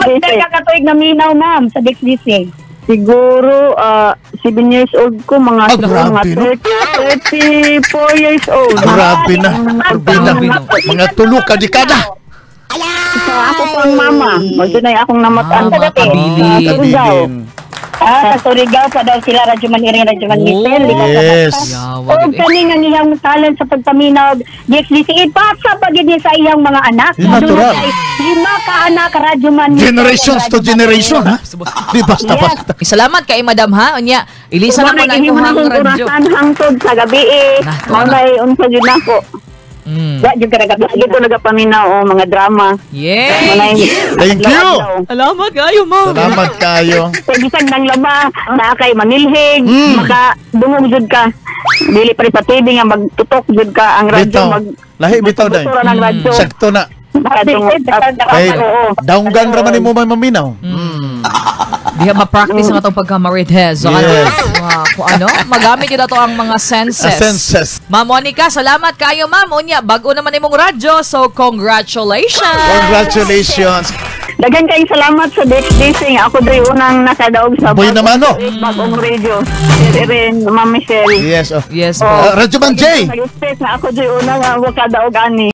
Pila ka katuig naminaw, ma'am, sa DXDC? Siguro, 7 years old ko, mga, Ah, siguro, mga grabe, no? 30, 34 years old. Grabe na. Grabe na. Mga tulo ka dekada. Sa ako pang mama. Magdunay akong namatan. Ah, mga kabilin. Sa Surigao. Kabilin. Ah, sa Surigao pa daw sila, Radyo Man Iring, Radyo Man Michelle. Di ka Yes. Yawa, Og gid eh. kani nga iyang talent sa pagpaminaw DXDC, ipasa pa gid niya sa iyang mga anak. Yun, natural. Aduna siya lima ka anak, Radyo Man Michelle, Generations to Radyo Man generation, ha? Di basta-basta. Salamat kay Madam ha. Unya, ilisa na ko na Himo ikuhang na akong radyo. orasan hangtod sa gabi eh. Nah, tuwa Mao na. na unsa jud nako. Wa jud ka nagabi. Lagi ko nagapaminaw o mga drama. Yay! Mao na Thank you. adlaw-adlaw. Salamat kayo, ma'am. Salamat kayo. Sa bisan ng laba, naa kay manilhig, maka dungog jud ka. Dili pa rin sa TV nga magtutok jud ka ang radyo Bitaw. mag Lahi bitaw day. Tuturan ang radyo. Sakto na. Makadungog. Kay Oo. daunggan ra man nimo may maminaw. Diha ma-practice ang atong pagka-marites. So, ano, kung ano, magamit yun ato ang mga senses. Ah, senses. Ma'am Monica, salamat kayo, ma'am. Unya, bago naman imong radyo, so congratulations! Congratulations. Daghan kayong salamat sa DXDC nga ako diri unang nakadaog sa Boy naman, no? bagong radio. Sir Irene, Ma'am Michelle. Yes. Oh. Yes po. Radyo Man J. Nag-expect na ako diri unang makadaog ani.